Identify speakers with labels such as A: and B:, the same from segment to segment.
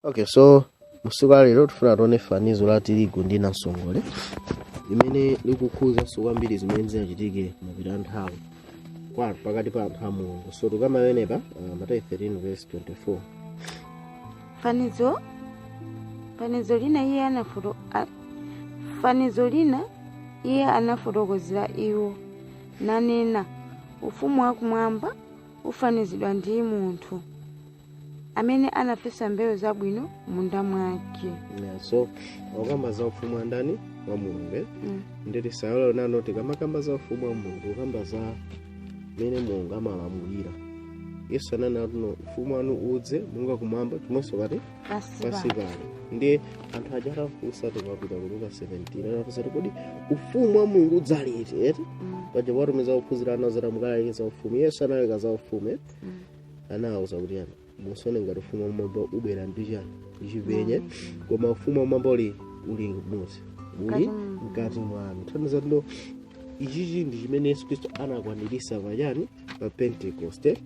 A: Okay, so musiku alero tifuna tione fanizo la tirigu ndi namsongole limene likukhuzanso kwambiri zimene zinachitike mapita nthawi kwa pakati pa anthu a Mulungu. So tikamawenepa Mateyu 13 verse 24.
B: Fanizo lina iye anafotokozera iwo nanena, ufumu wakumwamba ufanizidwa ndi munthu amene anafesa mbewu zabwino munda mwake.
A: Yeah, so wakamba za ufumu wa ndani? Wa Mulungu, eh?
B: Mm.
A: Nditi sayolo nano tikamakamba za ufumu wa Mulungu, ukamba za mene Mulungu amalamulira. Yesu ananena kuti ufumu wanu udze monga kumwamba chomwenso kati
B: pansi
A: pansi
B: pano.
A: Pano ndiye anthu aja atafunsa, tikapita ku Luka 17, anafunsa kuti kodi ufumu wa Mulungu udzaliti, eti? Paja watumiza ophunzira anazati mukalalike za ufumu. Yesu analeka za ufumu, eh? Anawuza kuti yani musone ngati ufumu wa mwamba ubwera ndi chani? Chipenye. Koma ufumu wa mwamba uli muti uli
B: mkati
A: mkati mwanu. Tanthauza tino ichichi ndi chimene Yesu Khristu anakwanirisa pachani? Pa Pentecost, eh?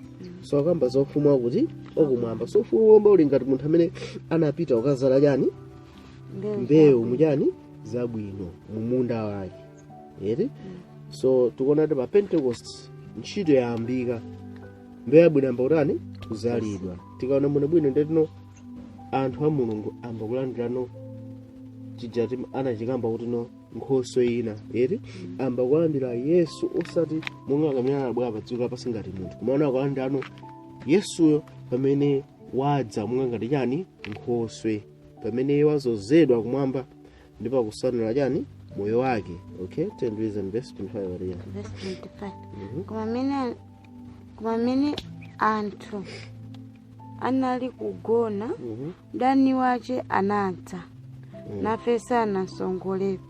A: So akamba za ufumu wakuti? Wakumwamba. So ufumu wamwamba uli ngati munthu amene anapita ukazala chani?
B: Mbewu
A: mbewu
B: zabwino.
A: Muchani? Zabwino mumunda wake, eti? So tikuona kuti pa Pentecost ntchito yayambika, mbewu yabwino amba kutani? Kuzalidwa. Tikaona muno bwino ndetino anthu a Mulungu amba kulandirano chija anachikamba kuti no nkhoswe ina, eti? Amba kulandira Yesu osati monga kamene anabwera pa dziko lapansi ngati munthu, koma ana akulandirano Yesuyo pamene wadza monga ngati chani? Nkhoswe, pamene wazozedwa kumwamba ndipo akusanula chani? Moyo wake. Okay, 10 reason verse 25 ariya.
B: Verse 25. Koma amene anthu anali kugona, mdani wace anadza nafesa namsongole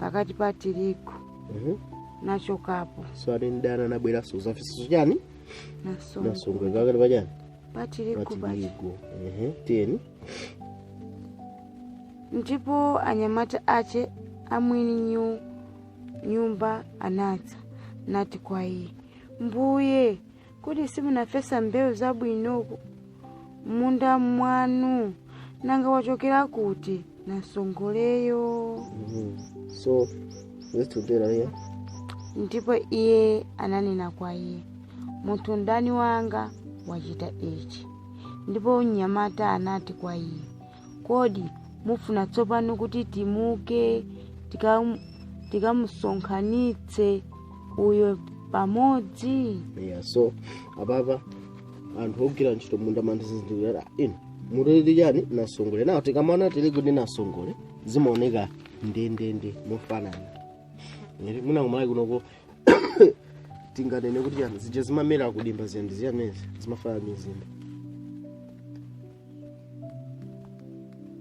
B: pakati pa tirigu nachokapo.
A: So ati mdani anabweranso zafesaso chani?
B: Namsongole.
A: Namsongole pakati pa chani?
B: Pa tirigu
A: pa
B: paja.
A: Tirigu. Ehe, tiyeni.
B: Ndipo anyamata ace amwini nyumba anadza nati kwa iye, mbuye, kodi simunafesa mbewu zabwino munda mwanu? Nanga wachokera kuti namsongoleyo?
A: So verse 28 ariya.
B: Ndipo iye ananena kwa iye, munthu mdani wanga wachita ichi. Ndipo mnyamata anati kwa iye, kodi mufuna tsopano kuti timuke tikamusonkhanitse uyo pamodzi?
A: Yeah, so apapa anthu ogwira ntchito munda mandizindikira inu mutoliti chani? Namsongole. Nawo tikamana tirigu ndi namsongole zimaoneka ndendende mofanana. Ngati mwina kumalawi kunoko tinganene kuti chani? Zija zimamera kudimba ziya ndi ziyamezi zimafanana ndi nzimbe,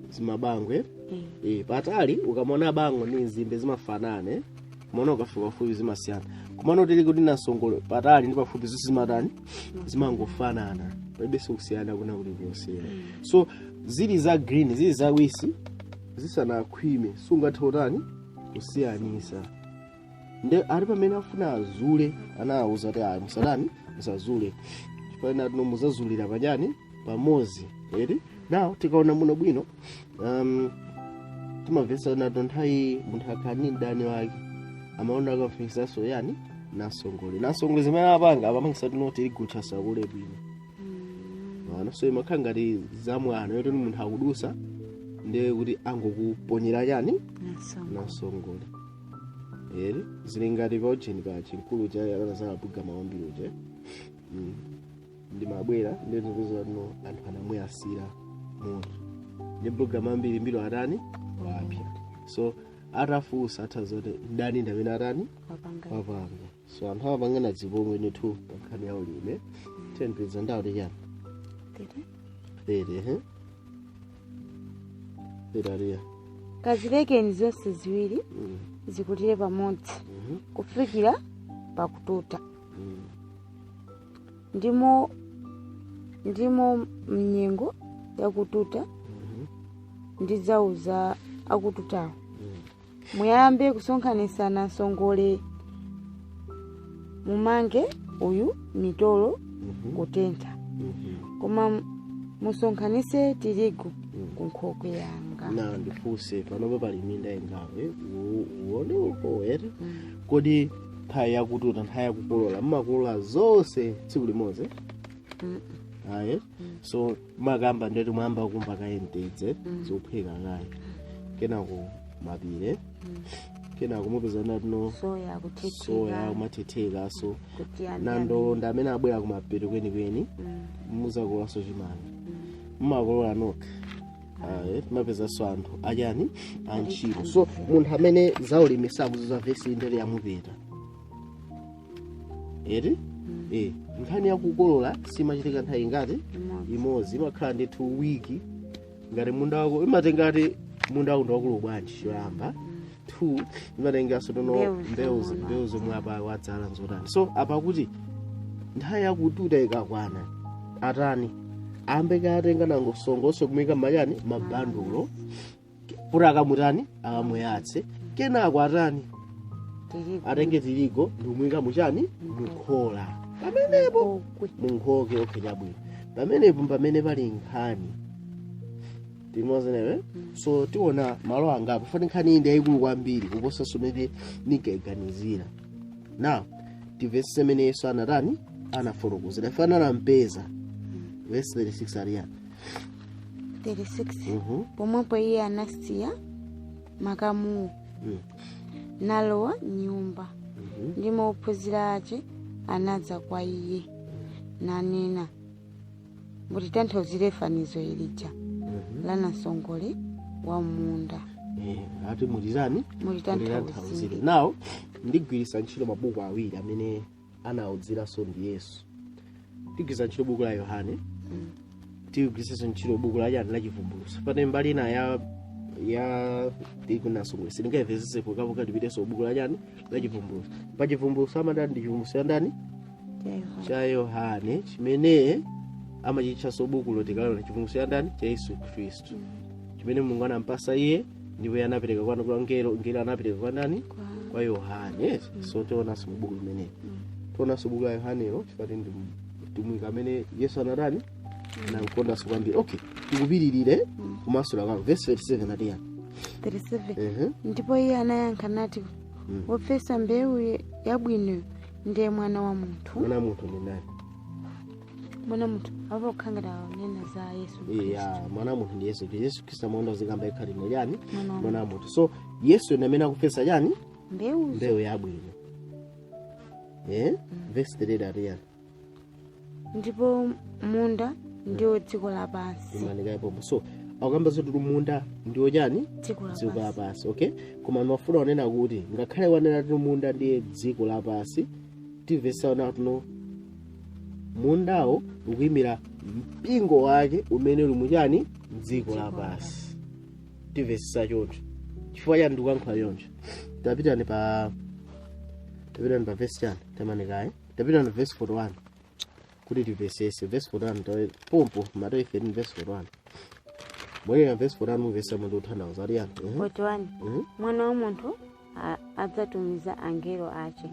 A: zimabangwe. Patali ukamona bango ndi nzimbe zimafanana, eh? Kumaona ukafika pafupi zimasiyana. Kumana tirigu ndi namsongole patali ndi pafupi zonse zimatani? Zimangofanana, palibenso kusiyana kuna kulikonse. So zili za green, zili za wisi, zisanakhwime sungathe kutani? Kusiyanisa. Nde ali pamene afuna azule, anawuza kuti ayi, musadani, musazule, chifukwa tino muzazulira pachani? Pamodzi, eti? Now tikaona muno bwino, timamvetsa nato nthawi munthu akhala ndi mdani wake amaona akamfesaso yani? Namsongole. Namsongole zimene apanga apamangisa tino tirigu chasakule bwino. Ano so imakhala ngati zamwano yoti munthu akudusa ndiye kuti angokuponyera chani? Namsongole, eri? Zili ngati paujeni pa chinkulu cha anazakabuga mawambiri uja. Ndimabwera ndinopeza no anthu anamuyasira moto ndi program ambiri mbiri atani? Wapya. So atafunsa atha zoti mdani ndamene atani?
B: Wapanga.
A: Wapanga. So anthu amapangana zipongwe ndithu pa nkhani ya ulimi. Tendpeza ndawo tichani? 30, ehe, 30 aliya.
B: Kazilekeni zonse ziwiri zikulire pamodzi kufikira pakututa. Ndimo mnyengo yakututa ndidzauza akututawo, muyambe kusonkhanitsa namsongole, mumange uyu mitolo kutentha, koma Musonkhanitse tirigu ku nkhokwe yanga.
A: Na ndifunse, panopo pali minda ingawe uone uko ere? Kodi nthawi yakututa, nthawi yakukolola, mmakolola zonse tsiku limodzi? Aye, so makamba ndeti mwamba kumba kaye mtedze, zopheka kaye, kenako mapire, kenako mupeza natino
B: soya
A: soya
B: kuthetheka
A: kumathetheka, so
B: kuti ana
A: nandolo amene abwera kumapeto kwenikweni. Muzakololanso chimanga, mmakolola nokha? Aye, timapezanso anthu achani, antchito. So munthu amene zaulimi sakuziza, vesi ndere yamupeta eti. Nkhani yakukolola simachitika nthawi ingati?
B: Imodzi.
A: Imodzi. Imakhala ndithu wiki. Ngati munda wako imatengati munda wako ndiwakulu bwanji, choyamba. Two, imatenganso tono
B: mbewu
A: mbewu
B: zomwe
A: mbewu zomwe apa wadzala nzotani. So apa kuti nthawi yakututa ikakwana, atani? Ambe katenga nangosongoso kumika machani, mabandulo, kuti akamutani, akamuyatse. Kenako atani?
B: Tirigu.
A: Atenge tirigo ndikumuyika muchani, mukhola pamenepo.
B: Nkhokwe.
A: Munkhokwe, okay, chabwino. Pamenepo pamene pali nkhani timozenewe. So tiona malo angapo fani. Nkhani iyi ndi yayikulu kwambiri kuposa somene ninkayiganizira. Now tivese imene Yesu anatani, anafotokozera fana anampeza. Verse 36 aliyani?
B: 36.
A: Mhm.
B: Pomwepo iye anasiya makamuwo nalowa nyumba. Ndipo ophunzira ake anadza kwa iye nanena, mutitanthauzire fanizo ilija la namsongole wa munda.
A: Ati mutitani?
B: Mutitanthauzire.
A: Mutitanthauzire. Now ndigwiritsa ntchito mabuku awiri amene anawudziranso ndi Yesu. Tigwiritsa ntchito buku la Yohane, tigwiritsanso ntchito buku la chani, la Chivumbulutso. Pane mbali ina ya tikunansongole sindingayimvetsetse pokapoka. Tipitenso buku la chani, la Chivumbulutso. Pa Chivumbulutso amadani ndi Chivumbulutso ya ndani? Cha Yohane, chimene amachitchanso bukulo. Tikaliona Chivumbulutso ya ndani? Cha Yesu Khristu, chimene Mulungu anampasa iye, ndipo iye anapereka kwa ngelo, ngelo anapereka kwa ndani? Kwa Yohane. So tionanso mu buku limeneli, tionanso buku la Yohanelo, chifukwa ndi mtumiki amene Yesu anatani, anamkondanso kwambiri. Okay, tikupitirire kumasula kwako. Verse 37 atiyani?
B: 37.
A: Ehe.
B: Ndipo iye anayankha nati, wofesa mbewu yabwino ndiye Mwana wa Munthu.
A: Mwana wa Munthu ndi ndani?
B: Mwana wa Munthu apo kukhangata nena za Yesu Khristu.
A: Ya, Mwana wa Munthu ndi Yesu Khristu. Yesu Khristu amaonda zikamba ikhali ndi chani?
B: Mwana wa
A: Mwana wa Munthu. So Yesu ndi amene akufesa chani?
B: Mbewuzo.
A: Mbewu yabwino. Verse 38 atiyani?
B: Ndipo munda ndiwo dziko lapansi.
A: Imanikayipomo. So akukamba zoti munda ndiwo chani?
B: Dziko
A: Dziko
B: lapansi.
A: lapansi. Okay, koma ndimafuna kunena kuti ngakhale wanena kuti munda ndiye dziko lapansi, timvesaona tuno mundawo ukuyimira mpingo wake umene uli muchani, mdziko lapansi. Timvesesa choncho. Chifukwa chani ndikuyankhula choncho? Tapitani pa verse chani, tamanikayi, tapitani pa verse 41 kuti timvesese. Verse 41 pompo, Mateyu 13 verse 41. Bwerera verse 41, muvesa munthu uthandiza aliyani?
B: 41. Mwana wa Munthu adzatumiza angelo ache,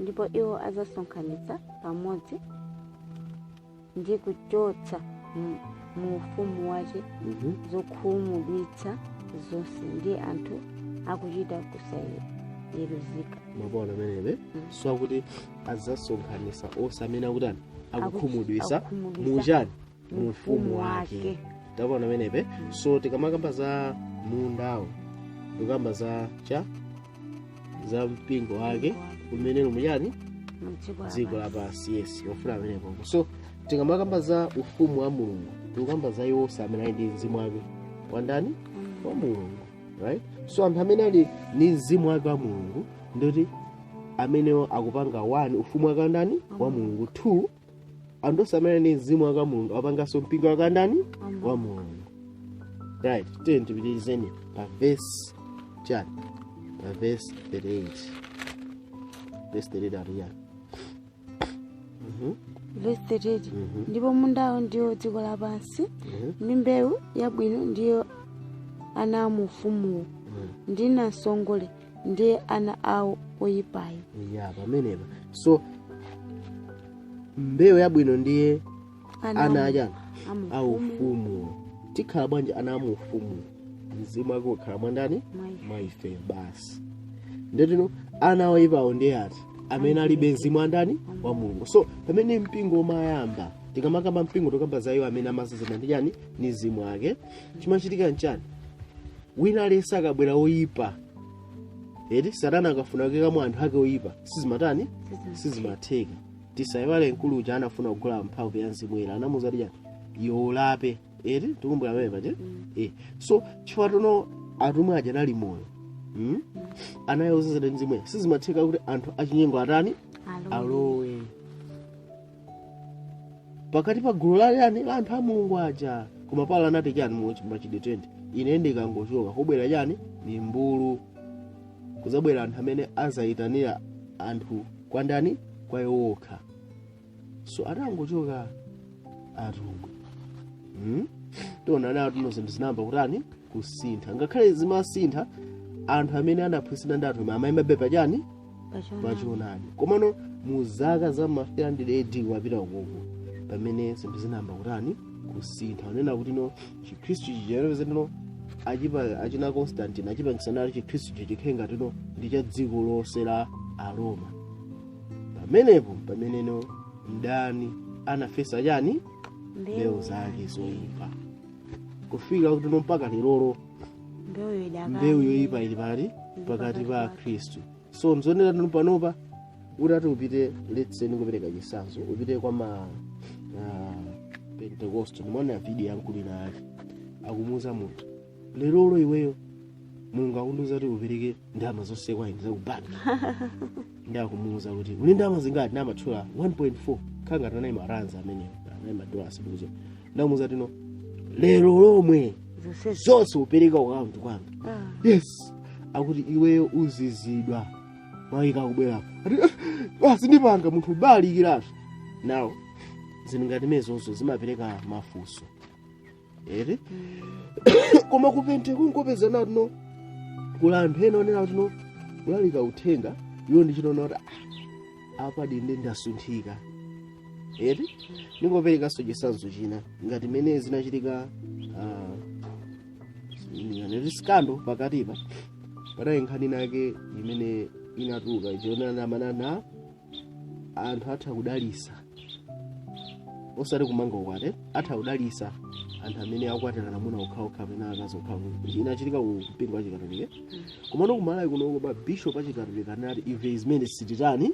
B: ndipo iwo adzasonkhanitsa pamodzi ndi kuchotsa mu ufumu wace zokhumudwitsa zonse ndi anthu akuchita kusayeruzika.
A: Mwapaona amenepe? So akuti adzasonkhanitsa onse amene akutani, akukhumudwitsa.
B: Akukhumudwitsa.
A: Muchani? Mu
B: Mu
A: ufumu
B: ufumu
A: wake.
B: wake.
A: Tapaona amenepe? So tikamakamba za mundawo, tikamba za cha za mpingo wake umene uli muchani?
B: Mu dziko
A: Dziko
B: lapansi.
A: lapansi. Yes, wafuna amenepo. So tikamakamba za ufumu wa Mulungu, tikukamba za iwo onse amene ali ndi mzimu wake wa ndani? Wa Mulungu, right? So anthu amene ali ndi mzimu wake wa Mulungu ndoti amenewo akupanga one, ufumu wake wa ndani? Wa Mulungu. Two, anthu onse amene ali ndi mzimu wake wa Mulungu apanganso mpingo wake wa ndani? Wa Mulungu, right? Tiye tipitirizeni pa verse chani, pa verse 38. Verse 38 atiyani?
B: Verse 38. Ndipo mundawo ndiwo dziko lapansi, ndi mbewu yabwino ndiyo ana a mu ufumuwo, ndi namsongole ndiye ana awo oyipayo.
A: Ya, pamenepa. So mbewu yabwino ndiye ana achani? Aufumu. Tikhala bwanji ana amuufumu? Mzimu wake ukhala mwandani? Mwa ife basi. Ndetino ana oyipawo ndi ati? Amene alibe mzimu andani? Wa Mulungu. So pamene mpingo umayamba, tikamakamba mpingo tokamba za iwo amene amasazana ndi chani? Ni mzimu wake. Chimachitika nchani? Wina aliyense akabwera oyipa, eti Satana akafuna kukamo anthu ake oyipa, sizimatani? Sizimatheka. Tisayiwale mkulu uja anafuna kugula mphamvu ya mzimu era, anamuza ti chani? Iwe ulape, eti tikumbukira pamene pache. So chifukwa tono atumwi aja anali moyo, Anayozezera mzimu era, sizimatheka kuti anthu achinyengo atani? Alowe pakati pa gulu la yani? La anthu a Mulungu aja. Koma Paulo anati chani mu Machitidwe 20? Ine ndikangochoka, kubwera chani? Mimbulu. Kuzabwera anthu amene azayitanira anthu kwa ndani? Kwa iwo okha. So atangochoka atumwi, Tiona nawo tino zinthu zinayamba kutani? Kusintha. Ngakhale zimasintha, anthu amene anaphunzitsidwa ndi atumwi amayimabe pachani? Pachionadi. Komano mu zaka za ma 300 AD wapita ukoko, pamene zinthu zinayamba kutani? Kusintha. Unena kuti no, Chikhristu chicherepezetino achipa achina Constantine achipangisana Chikhristu chichikhe ngatino ndi cha dziko lonse la Aroma. Pamenepo pameneno mdani anafesa chani? Mbewu zake zoyipa, kufika kuti no mpaka lerolo mbewu yoyipa ili pali pakati pa Khristu. So mzonera tino panopa utati upite, let's say ndikupereka chitsanzo, upite kwa ma Pentecost, ndimaona video yankulu ina yake akumuuza munthu, lerolo iweyo Mulungu akundiuza kuti upereke ndalama zonse kwa ine zaku banki. Ndi akumuuza kuti uli ndalama zingati? Namatchula 1.4, khanga anayi ma rands amenewo, anayi ma dollars ndikuzo. Ndamuuza tino lero lomwe zonse upereka ukaunti kwanga. Yes, akuti iweyo uzizidwa mayika akubwerapo, ati basi ndipanga munthu ubalikiratu. Now zinthu ngati mezonso zimapereka mafunso, ere? Koma kupente kunkopeza natino kula anthu ena onena kuti no, kulalika uthenga iwo ndichitoona kuti ah, apa dinde ndasunthika, ere? Ningoperekanso chitsanzo china ngati mene zinachitika ngati scandal pakatipa. Panali nkhani nake imene inatuluka ichionana anthu atha kudalisa, osati kumanga ukwati, atha kudalisa anthu amene akwatirana amuna okhaokha amene akazi okhaokha. Inachitika ku mpingo wa Chikatolika. Komano kumalawi kunoko ba bishop achikatolika anati ife zimene sititani?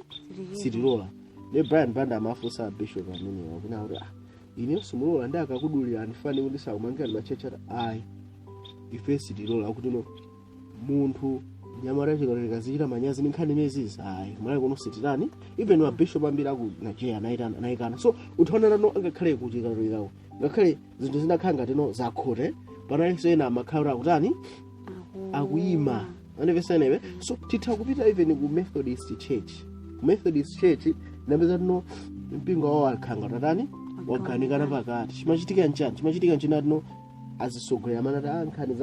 A: Sitilola. Ne Brian Banda amafunsa bishop amenewa kuna kuti ah, ine simulola ndi akakudulira andifani kuti sakumangira ma church? Ati ayi, ife sitilola kuti no munthu nyamata chikatolika zichita manyazi ndi nkhani imenezizi. Ayi, kumalawi kuno sititani. Even ma bishop ambiri aku Nigeria anayitana, anayikana. So uthaonera no angakhale ku Chikatolikako, ngakhale zinthu zinakhala ngati no zakhote, panalinso ena amakhala akutani? Akuyima andivesenepe. So titha kupita even ku Methodist Church. Ku Methodist Church ndapeza tino mpingo wawo akhanga tatani? Wagawanikana pakati. Chimachitika nchani? Chimachitika nchinati no azisogolera amanati a nkhani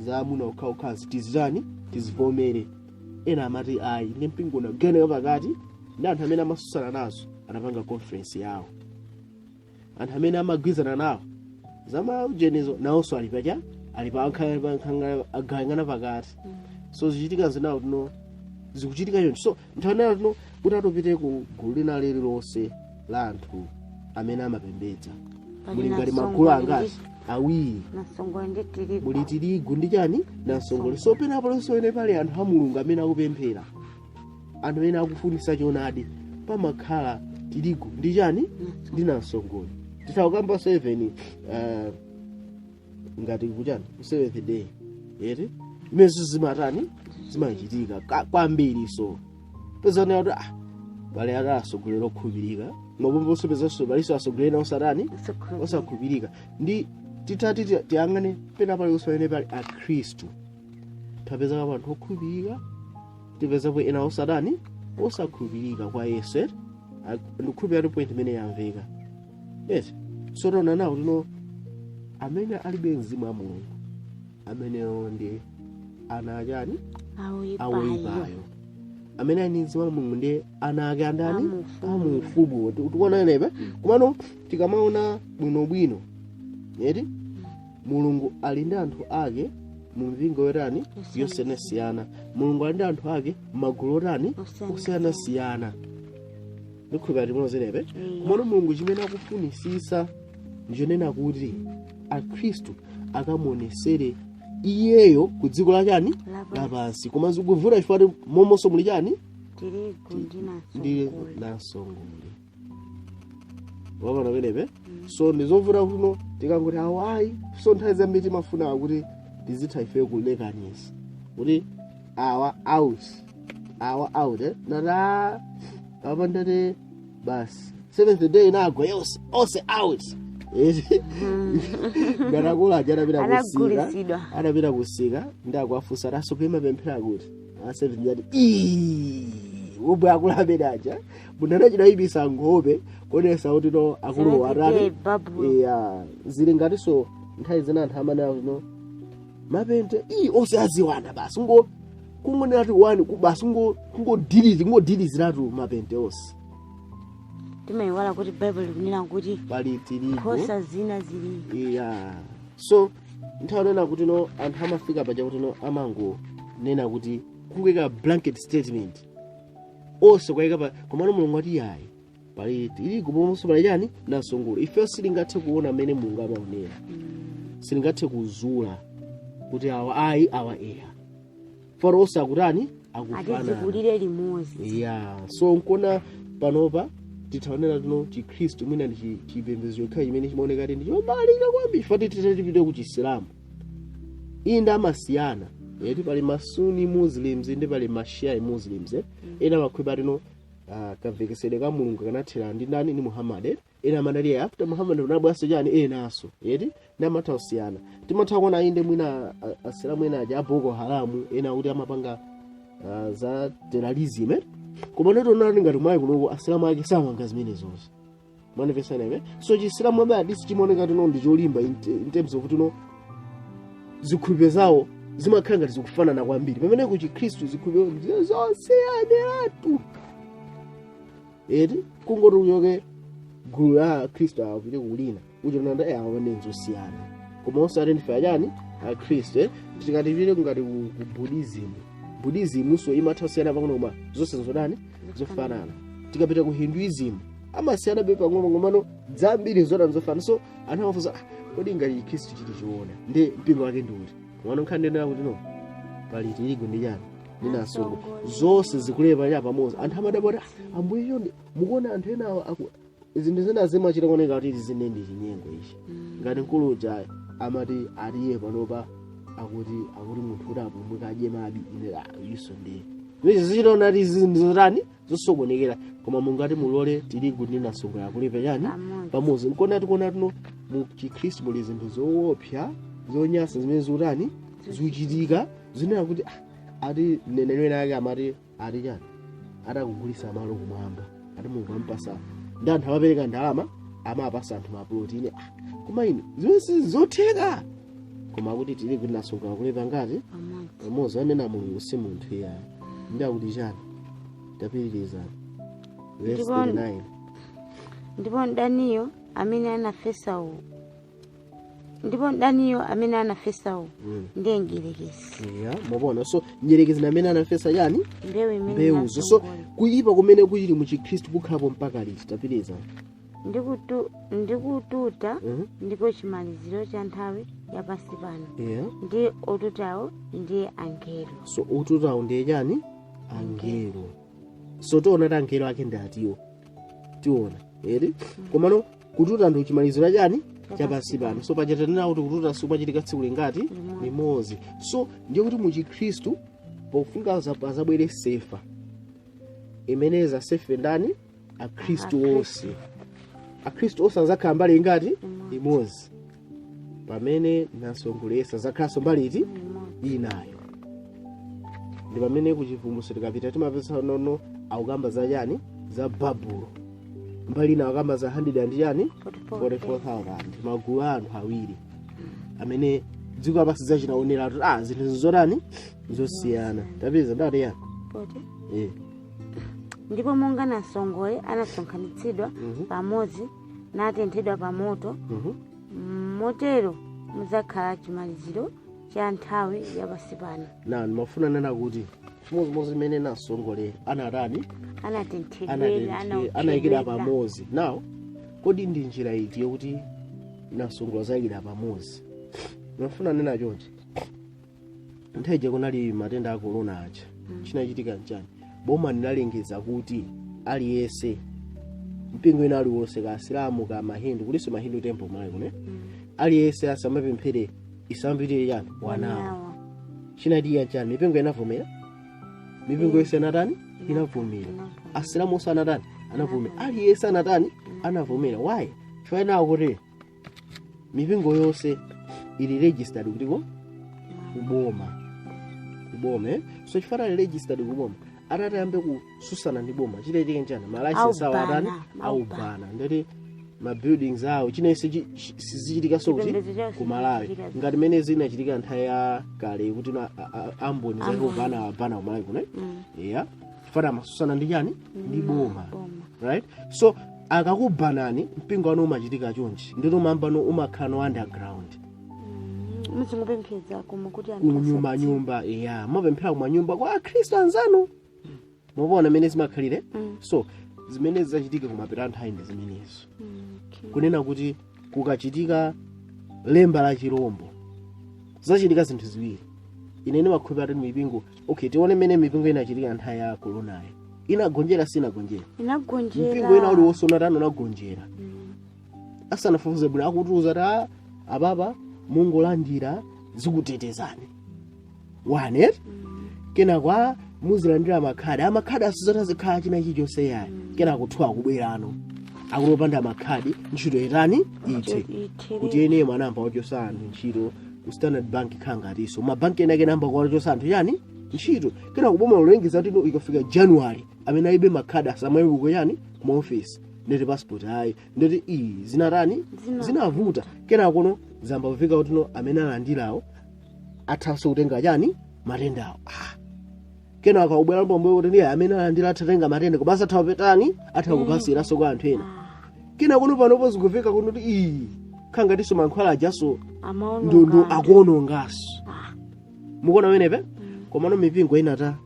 A: za amuna okhaokhazi tizitani? Tizivomere. Ena amati ayi. Ndi mpingo unagawanika pakati, ndi anthu amene amasusana nazo anapanga conference yawo. Anthu amene amagwizana nawo zamaujenizo nawonso ali pacha, ali pa agawanikana pakati. So zichitika zinawo tino zikuchitika choncho. So nthawi nayo tino kuti atupite ku gulu lina lililonse la anthu amene amapembedza, muli ngati magulu angati? Awiri.
B: Nasongole ndi tirigu.
A: Muli tirigu ndi chani? Namsongole. So penapo lonse pene pali anthu a Mulungu amene akupemphera, anthu amene akufunisa choonadi, pamakhala tirigu ndi chani? Ndi namsongole. Titha 7 ngati kuchani, ku Seventh Day, eti? Imenezo zimatani? Zimachitika kwambiri. So pezana kuti ah, pali ati asogolera okhulupirika, mapomponso pezanso palinso asogolera osatani? Osakhulupirika. Ndi titati tiyang'ane pena palinso pamene pali akhristu, tapezakapo anthu okhulupirika, tipezapo ena osatani? Osakhulupirika kwa Yesu, eti? Ndikukhulupirira kuti point imene yamveka, eti? So taona nawo tino amene alibe mzimu wa Mulungu amenewo ndi ana achani? Awoipayo. Amene ali ndi mzimu wa Mulungu ndi ana ake andani?
B: Amufumu.
A: Amufumu. Tikuona enepe. Komano tikamaona bwinobwino Eti Mulungu ali ndi anthu ake mu mpingo yotani? Yosiyanasiyana. Mulungu ali ndi anthu ake m'magulu otani? Osiyanasiyana. Ndikhulupirira timozenepe. Komano Mulungu chimene akufunisisa ndichonena kuti akhristu akamuonesere iyeyo ku dziko la chani? Lapansi. Koma zikuvuta chifukwa momonso muli chani?
B: Tirigu ndi
A: ndi
B: namsongole.
A: Namsongole wapano penepe. So ndizovuta kuno tikangoti awo ayi. So nthawi zambiri timafuna kuti tizitha ife kulekanisa kuti awa out, awa out, eh? Nata apa ndati basi Seventh Day inagwa yonse, onse out. Ngati akulu aja adapita kusika.
B: Anagulitsidwa.
A: Adapita kusika ndi akuafunsa taso kuimapemphera kuti a Seventh Day ati ubwe akulu amene aja munthu anachita ibisa nkhope kuonesa kuti no akuluwo
B: Seventh Day
A: atani.
B: Babulo.
A: Iya, zili ngatinso nthawi zina anthu amanena kuti no mapente iyi onse aziwana basi ngo kungonera ti wani basi kungodirizi kungodiriziratu mapente onse.
B: Timayiwala kuti Baibulo likunena kuti
A: pali tirigu
B: nkhosa zina zili.
A: Iya, so nthawi nena kuti no anthu amafika paja kuti no amangonena kuti kungoyika blanket statement onse kwayika pa. Komano Mulungu ati yayi, pali tirigu pomonso pali chani? Namsongole. Ife sitingathe kuona mmene Mulungu amaonera, sitingathe kuzula kuti awa ayi, awa eya, faro onse akutani? Akufanana.
B: Atizikulire limodzi.
A: Ya, so nkona panopa tithaonera tino chikhristu mwina ndi chipembedzo chokha chimene chimaoneka kuti ndi chobalika kwambiri, chifukwa titete tipite ku Chisilamu inde amasiyana eti, pali ma Sunni Muslims ndi pali ma Shia Muslims, eh? Ena amakhulupirira tino kamvekesedwe ka Mulungu kanathera ndi ndani? Ndi Muhammad, eh? Ena amanali after Muhammad unabwanso chani enanso eti, ndi amatha kusiyana. Timatha kuona inde mwina asilamu ena aja a Boko Haram, ena kuti amapanga za terrorism, eh? Koma notonani ngati mwayi kunoko asilamu ake samanga zimenezonso manifestaneme. So chisilamu abe adisi chimaoneka tino ndi cholimba in terms of tino zikhulupiriro zawo zimakhala ngati zikufanana kwambiri, pamene ku chikhristu zikhulupiriro zosiyaniratu eti. Kungoti uchoke gulu la akhristu awo pite kulina uchonanda awo ndi zosiyana, koma onse identify chani? Akhristu, eh? Tikati pite ngati ku Buddhism, Buddhism so imatha kusiyana pang'ono koma zonse zodani? Zofanana. Tikapita ku Hinduism amasiyana be pang'ono komano zambiri zodani? Zofanana. So anthu amafunsa, "Ah, kodi ngati chikhristu chili choona ndi mpingo wake ndi uti?" Komano nkhani ndinena kuti no pali tirigu ndi chani? Ndi namsongole, zonse zikulepa cha pamodzi. Anthu amadabwa kuti, "Ah, ambuye chonde mukuona anthu enawo aku zinthu zina zimachita kuoneka kuti izi zine ndi chinyengo ichi." Ngati mkulu uja amati atiye panopa akuti munthu kuti apulumuke adye mabi, ine iso ndi izi zichitaona kuti izi ndizotani? Zosokonekera. Koma mungati mulole tirigu ndi namsongole akulepa chani?
B: Pamodzi.
A: Pamodzi. Nkona tikuona tuno mu chikhristu muli zinthu zoopsa zonyasa zimene zikutani? Zikuchitika, zinena kuti ati mneneri wena ake amati ati chani, atakugulisa malo kumwamba, ati Mulungu ampasa ndi anthu amapereka ndalama amapasa anthu maploti. Koma ine zimene sizotheka, koma akuti tirigu ndi namsongole akulepa ngati
B: pamodzi.
A: Pamodzi. Anena Mulungu si munthu iya. Ndi akuti chani? Tapitirizani verse 39.
B: Ndipo mdaniyo amene anafesawo ndiye mdierekezi.
A: Yeah, mwaona, so mdierekezi amene anafesa chani?
B: Mbewu imene
A: Mbewuzo. So
B: namsongole.
A: Kuyipa kumene kuchili mu chikhristu kukhalapo mpaka liti? Tapitiriza.
B: Ndikututa ndiko chimaliziro cha nthawi yapansi pano, ndi otutawo ndiye angelo.
A: So otutawo ndiye chani? Angelo. So tiona kuti angelo ake ndi atiwo, tiona eri. Komano kututa ndi chimaliziro chani? Chapansi pano. So paja tanena kuti kututa sikumachitika tsiku lingati?
B: Limodzi.
A: Limodzi. So ndiye kuti mu chikhristu pofunika azabwere sefa imene zasefe ndani? Akhristu onse. Akhristu onse azakhala mbali ingati?
B: Imodzi.
A: Imodzi. Pamene namsongole azakhalanso mbali iti?
B: Imodzi.
A: Inayo. Ndi pamene kuchivumbulutso tikapita timapeza nono akukamba za chani? Za Babulo. Mbali ina akukamba za 100 and chani? 44,000, magulu a anthu awiri amene dziko lapansi zachinaonera kuti zinthu zotani? Zosiyana. Tapeza ndati yani?
B: Poti.
A: Eh.
B: Ndipo monga namsongole anasonkhanitsidwa pamodzi natenthedwa pamoto. Motero mudzakhala chimaliziro cha nthawi yapansi pano.
A: Na ndimafuna nena kuti chimodzimodzi imene namsongole anatani?
B: Anatenthedwera.
A: Anayikira pamodzi. Now, kodi ndi njira iti yokuti namsongole azayikira pamodzi? Ndimafuna nena chonchi: nthawi ija kunali matenda a corona aja, chinachitika nchani? Boma linalengeza kuti aliyense, mpingo ina aliwonse, ka Asilamu, ka Mahindu, kulinso Mahindu temple Malawi kuno, aliyense asamapemphere isambitire chani, wanawo. Chinachitika nchani? Mipingo inavomera. Mipingo yonse anatani? Inavomera. Asilamu onse anatani? Anavomera. Aliyense anatani? Anavomera. Why? Chifukwa kuti mipingo yonse ili registered kutiko? Kuboma. Kuboma, eh? So chifukwa ali registered kuboma, atati ayambe kususana ndi boma, chitachitika nchani? Ma license awo atani? Aubana. Ndeti ma buildings awo, chinense sizichitikanso kuti
B: Chipembedzo chawo
A: ku Malawi
B: sizichitika.
A: Ngati mene zinachitika nthawi ya kale kuti amboni za Yehova anawabana ku Malawi kuno, yeah, chifukwa amasusana ndi chani? Ndi boma.
B: Boma.
A: Right, so akakubanani mpingo wanu, umachitika chonchi, ndito mambano umakhala no underground.
B: Muzingopempheza koma kuti anthu
A: Kunyumba
B: asadziwe.
A: nyumba, ya, mapemphera kumanyumba kwa akhristu anzanu. Mukuona mene zimakhalire? So zimene zachitika kumapita nthawi ndi zimenezo. Kunena kuti kukachitika lemba la chirombo, zachitika zinthu ziwiri. Ine ndimakhulupirira kuti mipingo, okay, tione mmene mipingo inachitika nthawi ya koronayo. Inagonjera, sinagonjera?
B: Inagonjera.
A: Mpingo ina uliwonse unatani? Unagonjera asanafufuze bwino. Akutiuza ta apapa, mungolandira, zikutetezani wane. Kenako a muzilandira makhadi, amakhadi asizota zikhala china chilichonse yayi. Kenako two akubwerano akutopanda makhadi, ntchito itani? Ite.
B: Ithere.
A: Kuti ene anayamba wachosa anthu ntchito ku Standard Bank, khangatinso mabanki ena ake anayamba kuwachosa anthu chani? Ntchito. Kenako kuboma lolengeza kuti ikafika January, amene alibe makhadi asamayuko chani? Kuma office. Ndeti passport ayi, ndeti iyi zinatani? Zinavuta. Kenakono zamba kufika kuti no, amene alandirawo athanso kutenga chani? Matendawo. Ah. Kenako akubwera pambuyo kuti ndiye amene alandira athatenga matenda, komanso atha kupetani, atha kupasiranso kwa anthu ena. Kenakono panopo zikufika kuti iyi khangatinso mankhwala ajaso ndondo akuonongaso. Mukuona pamenepe? Komano mipingo inata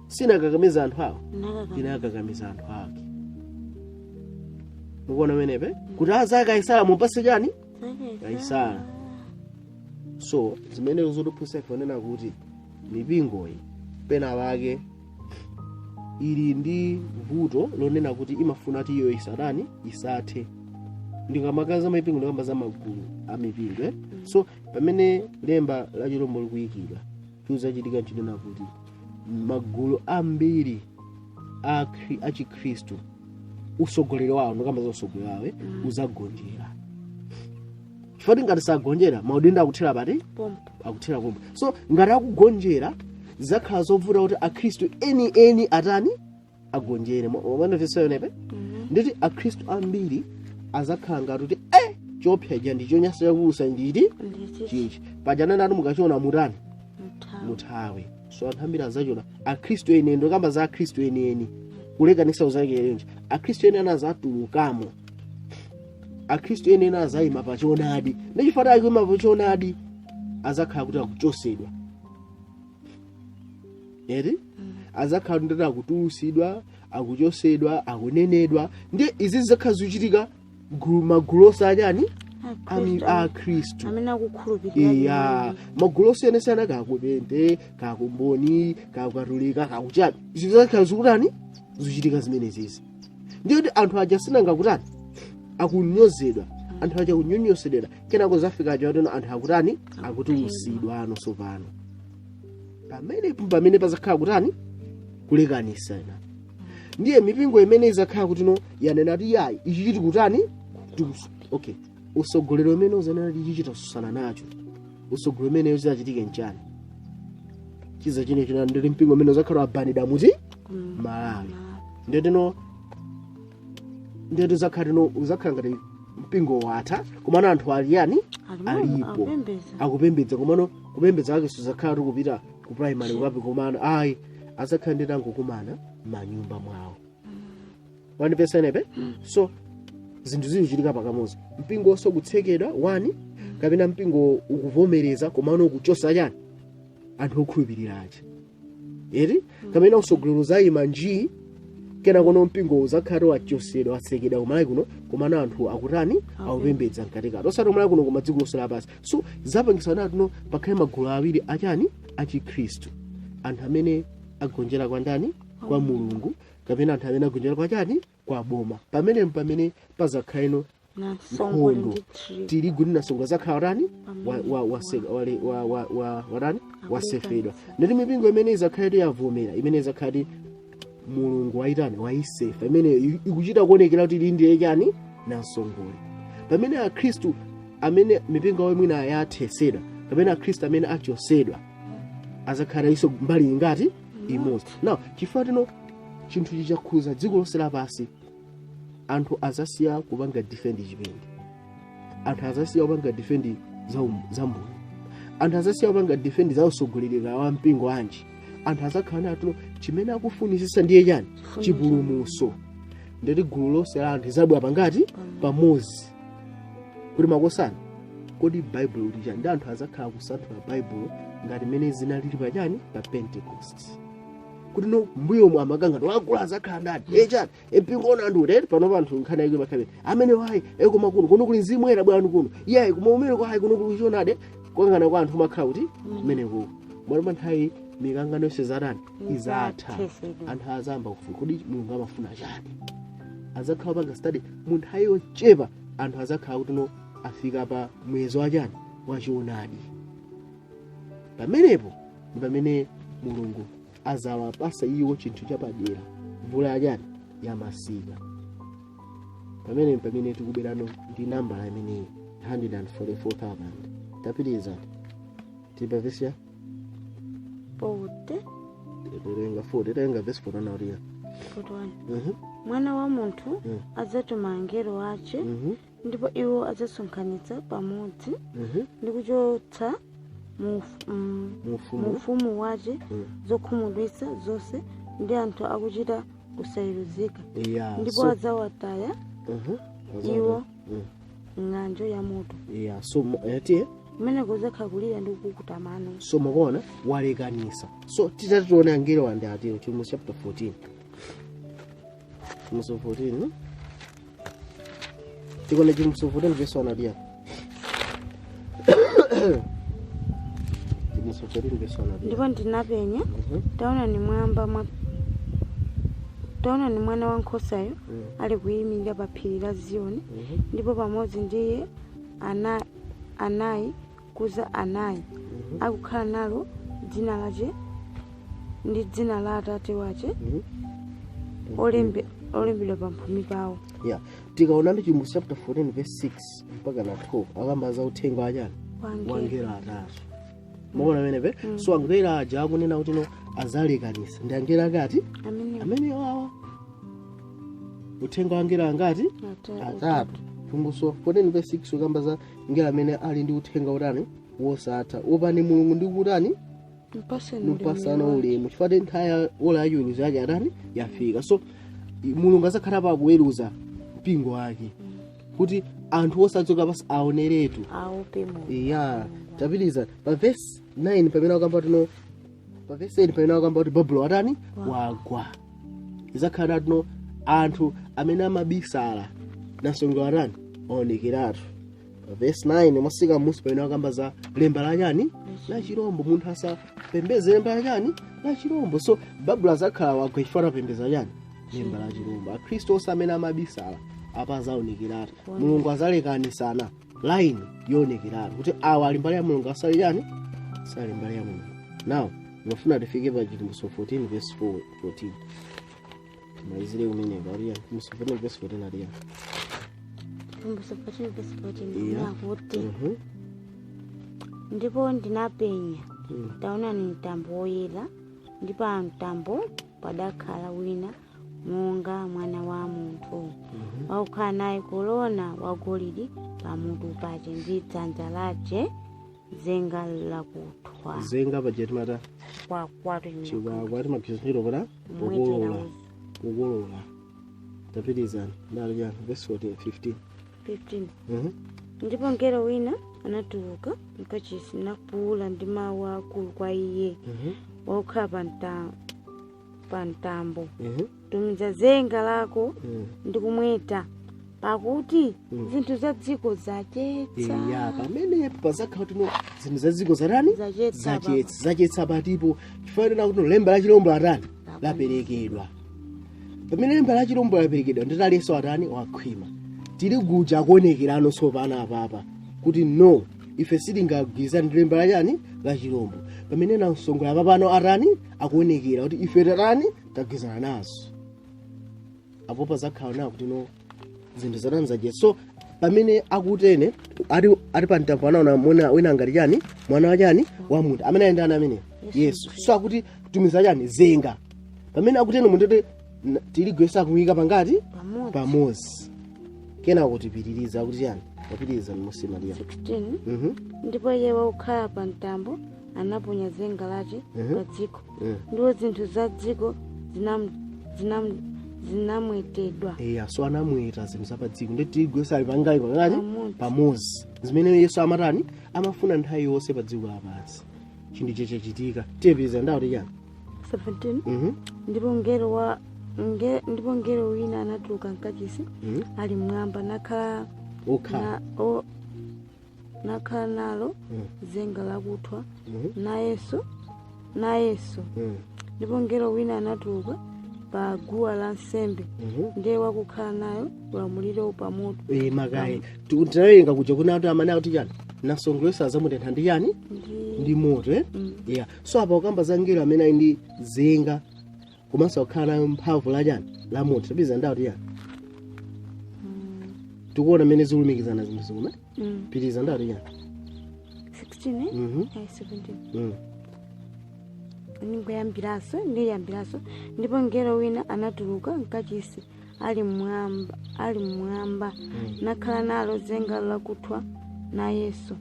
A: sinakakamiza anthu awo, inakakamiza anthu ake. Mukuona pamenepe kuti aza Kaisala mupase chani? Kaisala. So zimene zotiphunzitsa ife onena kuti mipingoyi pena pake ili ndi vuto lonena kuti imafuna kuti iyo isatani? Isathe. Ndikamakaza mipingo, ndikamba za magulu a mipingo, eh? So pamene lemba la chirombo likuyikidwa, chizachitika nchinena kuti magulu ambiri a achikhristu, usogoleri wawo, ndikamba za usogoleri wawo, eh? Uzagonjera. Chifukwa ngati sagonjera, maudindo akuthera pati?
B: Pompo.
A: Akuthera pompo. So ngati akugonjera, zakhala zovuta kuti akhristu eni eni atani? Agonjere. Mwanamvetsa nditi akhristu ambiri azakhala ngati kuti chopsa ndi chonyansa chakusa nditi
B: ndichi
A: chichi pajanana ati mukachiona mutani?
B: Muthawi.
A: Muthawe. So anthu ambiri azachiona, akhristu enieni, ndokamba za akhristu enieni, kulekanisa uzakerenji, akhristu enieni azatulukamo, akhristu enieni azayima pachoonadi. Ndichifukwa akuyima pachoonadi, azakhala kuti akuchosedwa eti, azakhala kuti ndati akutulusidwa, akuchosedwa, akunenedwa. Ndi izi zizakhala zikuchitika magulu osachani a akhristu
B: amene akukhulupirira.
A: Iya, magulu osiyanasiyana, kakupente, kakumboni, kakukatolika, kakuchani, zizakhala zikutani? Zikuchitika zimenezizi. Ndiye kuti anthu aja sinangakutani? Akunyozedwa. Anthu aja akunyonyosedwa. Kenako zafika aja wateno anthu akutani? Akutulusidwa ano. Sopano pamene pazakhala kutani? Kulekanisana. Ndiye mipingo imene izakhala kuti no, yanena kuti yayi, ichi chiti kutani? Okay, usogolero umene uzanena kuti ichi chitasusana nacho, usogolero umene uzachitike nchani? Chiza chine china ndili mpingo umene uzakhala wabanidwa muti? Malawi. Ndeteno ndeto zakhala tino uzakhala ngati mpingo watha, komano anthu ali yani? Alipo.
B: Akupembedza.
A: Akupembedza, komano kupembedza kwake sizakhala tikupita ku primary kukapi, komano ayi, azakhala ndeti angokumana manyumba mwawo. Wandipesa nepe? So zinthu zikuchitika pakamodzi, mpingo wonse kutsekedwa wani. Kapena mpingo ukuvomereza komano ukuchosa chani? Anthu okhulupirira aja, eti? Kapena usogolero uzayima njii, kena kono mpingo uzakhale wachosedwa, watsekedwa kumalawi kuno, komano anthu akutani? Akupembedza mkatikati, osati kumalawi kuno koma dziko lonse lapansi. So zapangisa natuno pakhale magulu awiri achani? Achikhristu. Anthu amene agonjera kwa ndani? Kwa Mulungu, kapena anthu amene agonjera kwa chani? Kwa boma. Pamene pazakhaleno
B: Namsongole
A: nkhondo.
B: Ndi tirigu.
A: Tirigu ndi namsongole zakhala tani? Watani? Wasefedwa. Ndati mipingo imene izakhale yavomera, imene izakhale Mulungu waitani? Waisefa, imene ikuchita kuonekera kuti ili ndiye chani? Namsongole. Pamene akhristu amene mipingo yawo mwina yathesedwa, kapena akhristu amene achosedwa, azakhala iso mbali ingati? Imodzi. Now, chifukwa tino chinthu chichakhuza dziko lonse lapansi, anthu azasiya kupanga defend chipembe, anthu azasiya kupanga defend za mboni, anthu azasiya kupanga defend za usogoleri wa mpingo anji. Anthu azakhala natuno chimene akufunisisa ndiye chani? Chipulumutso. Ndeti gulu lonse la anthu izabwera pangati? Pamodzi, kuti makosana, kodi Baibulo kuti chani? Ndi anthu azakhala kusanthula Baibulo ngati mmene zinalili pachani? Pa Pentecost, kuti no mbuyomu amakangano wakulu azakhala ndani, echani empingo ona anthu kuti pano anthu nkhani yake makhabe amene wayi ekoma kuno kuno kuli mzimu era bwanu kuno iyayi, koma umene kwayi kuno kuli chonade. Kukangana kwa anthu makhala kuti kumeneko mwaloma nthawi mikangano yonse zatani? Izatha.
B: Izathesedwa.
A: Anthu azamba kufuna kodi Mulungu amafuna chani, azakhala panga study mu nthawi yochepa. Anthu azakhala kuti no afika pa muyezo wachani? Wachionadi. Pamenepo ndi pamene Mulungu azawapasa iwo chinthu chapadera, mvula yachani? Yamasika. Pamene tikubwerano ndi nambala imeneyi, 144,000. Tapitiriza, tili pa vesi ya
B: 40.
A: Tatenga 40, tatenga vesi 41 nautiya.
B: 41. Mwana wa munthu adzatuma angelo ace, ndipo iwo adzasonkhanitsa pamodzi ndi kuchotsa
A: mufumu
B: mu ufumu wace zokhumudwitsa zonse ndi anthu akuchita kusayeruzika, ndipo adzawataya iwo ng'anjo ya moto,
A: yeah, so tiye
B: kumene kuzakhala kulira ndi kukukuta mano.
A: So mukuona walekanisa. So titati tione angelo andi atero, Chivumbulutso chapter 14, Chivumbulutso 14, tikone Chivumbulutso 14 verse 1 adiya. Chivumbulutso 14 verse 1 adiya.
B: Ndipo ndinapenya, taonani mwana wankhosayo ali kuyimirira pa phiri la Ziyoni, ndipo pamodzi ndiye anayi kuza anayi akukhala nalo dzina lace ndi dzina la Atate wace olembedwa pamphumi pawo.
A: Yeah, tikaonani Chivumbulutso chapter 14 verse 6 mpaka na 12, akamba za uthenga wachani?
B: Wangelo.
A: Wangelo atatu. Mukuona pamenepe? So angelo aja akunena kuti no azalekanisa ndi angelo akati?
B: Amene
A: Amene wawa uthenga wa angelo angati? Atatu. Chivumbulutso 14 verse 6 ukamba za ngelo amene ali ndi uthenga utani? Wosatha. Opani Mulungu ndi kutani?
B: Mpaseni.
A: Nupasana ulemu, chifukwa nthawi ya ola yachiweruzo yake atani? Yafika. So Mulungu azakhala pa kuweruza mpingo wake kuti anthu osadzoka pasi aoneretu,
B: aope Mulungu.
A: Ya, tapitiriza pa verse 9 pamene akamba tino, pa verse 8 pamene akamba kuti Babulo atani? Wagwa. Izakhala tino anthu amene amabisala nasongo atani? Aonekeratu. Pa verse 9 mwasika musi pamene akamba za lemba la chani? La chirombo. Munthu asapembeze lemba la chani? La chirombo. So Babulo azakhala wagwa chifukwa atapembeza chani? Lemba la chirombo. Akhristu onse amene amabisala apa azaonekeratu. Mulungu azalekanisana line yonekeratu kuti awa ali mbali ya Mulungu, asali chani? Sali mbali ya Mulungu. Now ndimafuna tifike pa Chivumbulutso 14 verse 4, 14, timalizire kumeneko. Ariya, Chivumbulutso 14 verse 14, ariya.
B: Chivumbulutso 14 verse 14. Akuti, ndipo ndinapenya, taonani mtambo woyera, ndipo pa mtambo padakhala wina monga mwana wa munthu, wakukhala naye korona wagolide pamutu pace, ndi dzanja lace zenga lakuthwa.
A: Zenga paja timata
B: Kwakwatu.
A: Chikwakwa timagwiritsa ntchito pota
B: Kumwetera.
A: pokolola, pokolola. Tapitizani ndalo chani? Verse 14, 15.
B: 15. Ndipo mngelo wina anatuluka mkachisi nafuwula ndi mawu akulu kwa iye wakukhala pa mtambo, tumiza zenga lako ndi kumweta, pakuti zinthu za dziko zachetsa.
A: Eya, pamenepo pazakhala tino zinthu za dziko zatani?
B: Zachetsa.
A: Zachetsa. Zachetsa patipo? Chifukwa kuti lemba la chilombo latani? Laperekedwa. Pamene lemba la chilombo laperekedwa, nditaliyenso atani? Wakhwima. Tili guja akuonekerano tsopano apapa kuti no, ife sitingagwirizane ndi lemba lachani? La chilombo. Pamene namsongola papano atani? Akuonekera kuti ife tatani? Tagwirizana nazo. Apo pazakhala nawo kuti no, zinthu zatani? Zachetsa. So pamene akutene ali pa mtambo, anaona mwana wina ngati chani? Mwana wa chani? Wa munthu. Amene ali ndani amene? Yesu. So akuti tumiza chani? Zenga. Pamene akutene munthu tirigu Yesu akumuyika pangati?
B: Pamodzi.
A: Pamodzi. Kenako kutipitiriza akuti chani? Wapitiriza mmusi Mariya.
B: 16. Ndipo iye wakukhala pa mtambo anaponya zenga lace pa dziko, ndipo zinthu za dziko zinamwetedwa.
A: Eya, so anamweta zinthu za pa dziko ndi tirigu. Yesu ali pangali pangati?
B: Pamodzi.
A: Pamodzi. Zimene Yesu amatani? Amafuna nthawi yonse pa dziko lapansi. Chinthu chachitika. Tiyepiriza ndawo ti chani?
B: 17. Ndipo mngelo wa ndipo mngelo wina anatuluka mkachisi ali mmwamba, nakhala
A: Okhala.
B: Nakhala nalo zenga lakuthwa nayeso. Ndipo mngelo wina anatuluka pa guwa la nsembe, ndiye wakukhala nayo ulamuliro pamoto.
A: Eh, makayi tinawerenga kuja kuna ati amene akuti chani? Namsongole Yesu azamutentha ndi chani?
B: Ndi
A: Ndi moto, eh? Yeah, so apa ukamba za mngelo amene ali ndi zenga komanso kukhala nayo mphamvu la chani? La moto. Tapeza ndawo ti chani? Tikuona mmene zikulumikizana zinthu zomwe. Pitiriza ndawo ti chani?
B: 16, eh? Ayi, 17. Ningoyambiranso, ndiyambiranso. Ndipo mngelo wina anatuluka mkachisi ali mmwamba, nakhala nalo zenga lakuthwa nayeso.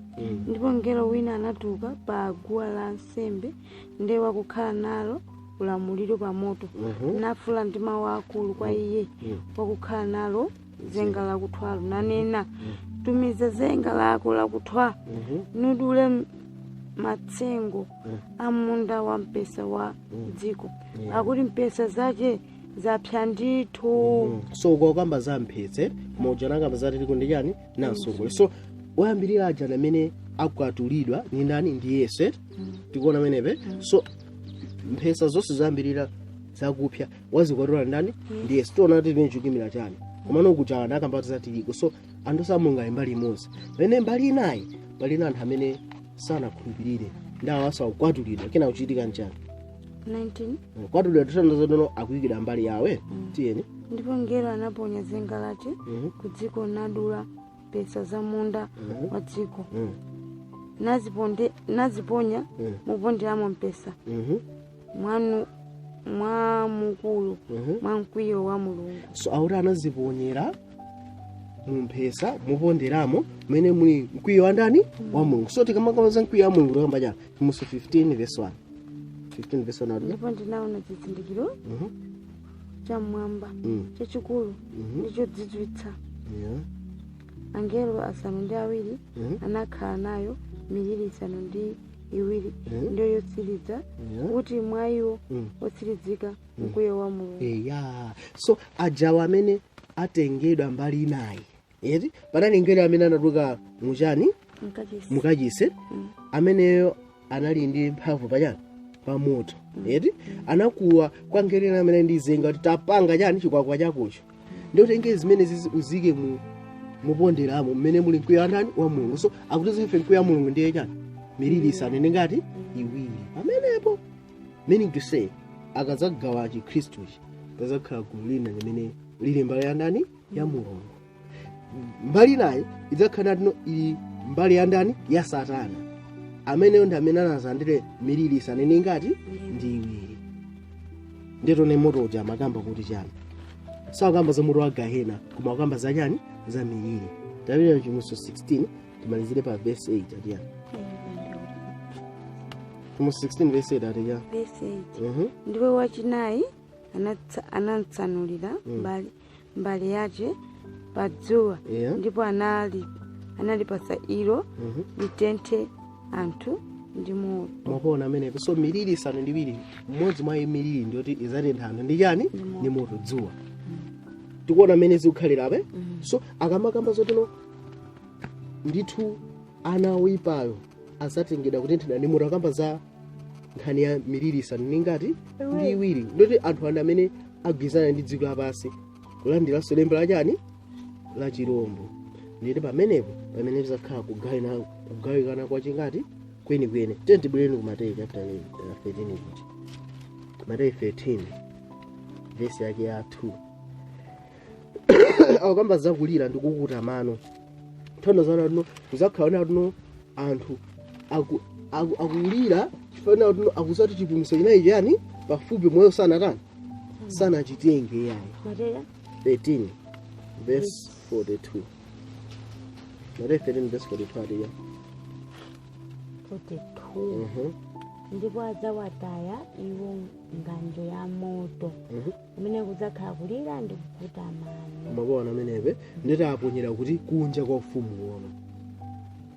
B: Ndipo mngelo wina anatuluka pa guwa la nsembe, ndiye wakukhala nalo ulamuliro pa moto, nafuula ndi mawu akulu kwa iye wakukhala nalo zenga lakuthwalo, nanena, tumiza zenga lako lakuthwa, nudule matsengo a munda wa mpesa wa dziko, pakuti mpesa zace zapsa ndithu.
A: So ukakamba za mphetse moja nakamba za tirigu ndi chani? Namsongole. So oyambirira aja amene akwatulidwa ni ndani? Ndi Yesu, eh? Tikuona menepe. So mphesa zonse zoyambirira zakupya wazikwatula ndani? Ndi Yesu. Tiona kuti tine chikimira chani, komano kuja nakamba za tirigu. So anthu samulungu ali mbali imodzi, pamene mbali inayi pali na anthu amene sanakhulupirire, ndi awo asakukwatulidwa. Kena kuchitika nchani?
B: 19.
A: Kwatulidwa titandazotono akuyikidwa mbali yawe. Tiyeni.
B: Ndipo mngelo anaponya zenga lace ku dziko, nadula mpesa za munda wa dziko, naziponya muponderamo mpesa mwanu mwa mukulu mwa mkwiyo wa Mulungu.
A: So akuti anaziponyera mumphesa muponderamo mmene muli mkwiyo wa ndani? Wa Mulungu. So tikamakamba za mkwiyo wa Mulungu tikamba chani? Musu 15 verse 1, 15 verse 1 akuti
B: Ndipo ndinaona chizindikiro cha mmwamba chachikulu ndi chodzidzwitsa, angelo asanu ndi awiri anakhala nayo miliri isanu ndi iwiri, ndiyo yotsiriza, kuti mwa iwo wotsirizika mkwiyo wa Mulungu.
A: Eya, so ajawa amene atengedwa mbali inayi eti, panali mngelo amene anatuluka muchani?
B: Mkachisi.
A: Mukachisi. Ameneyo anali ndi mphamvu pachani? Pa moto, eti. Anakuwa kwa mngelo amene ndi zenga kuti tapanga chani? Chikwakwa chakocho. Ndikutenge zimene zizi uzike mu muponderamo mmene muli mkwiyo wa ndani? Wa Mulungu. So akutiza ife mkwiyo wa Mulungu ndiye chani? Miliri isanu ndi ngati? Iwiri. Pamenepo meaning to say akadzagawa chikhristuchi pazakhala gulu lina limene lili mbali ya ndani? Ya Mulungu. Mbali nayi idzakhala natino ili mbali ya ndani? Ya Satana. Ameneyo ndi amene anazandire miliri isanu ndi ngati? Ndi iwiri. Nditone moto uja amakamba kuti chani? Sakamba za moto wa gahena, koma akamba za chani? Za miliri. Tapita Chivumbulutso 16, timalizire pa verse 8. Atiyani? Chivumbulutso 16 verse 8 atiya.
B: Verse 8. Ndipo wachinayi anatsanulira mbale yace pa dzuwa, ndipo Analipasa ilo litenthe anthu ndi moto.
A: Mwapaona amenepo. So miliri 7, mmodzi mwa miliri ndiyoti izatentha anthu ndi chani? Ndi moto, dzuwa. Tikuona amene zikukhalirabe. So akamakamba zotino ndithu ana oyipayo azatengedwa kutenthedwa ndi moto, akamba za nkhani ya miliri isanu ndi ngati ndi iwiri, ndoti anthu andi amene agwirizana ndi dziko lapansi kulandiranso lemba la chani? La chirombo. Nditi pamenepo pamene tizakhala kugawikana kwa chingati kwenikweni. Tiye tibwereni ku Mateyu chapter 13, kuti Mateyu 13 vesi yake ya 2 akukamba zakulira ndi kukuta mano. Thondo zana tuno kuzakhala tuno anthu akulira chifukwa tuno akuzati chipulumutso chinayi chani pafupi, moyo sanatani, sanachitenge yayi.
B: Mateyu
A: 13 verse 42, Mateyu 13 verse 42 atiya.
B: 42. Ndipo adzawataya iwo ng'anjo ya moto, kumene kudzakhala kulira ndi kukuta mano.
A: Makuona amenepe, nditi aponyera kuti kunja kwa ufumu wono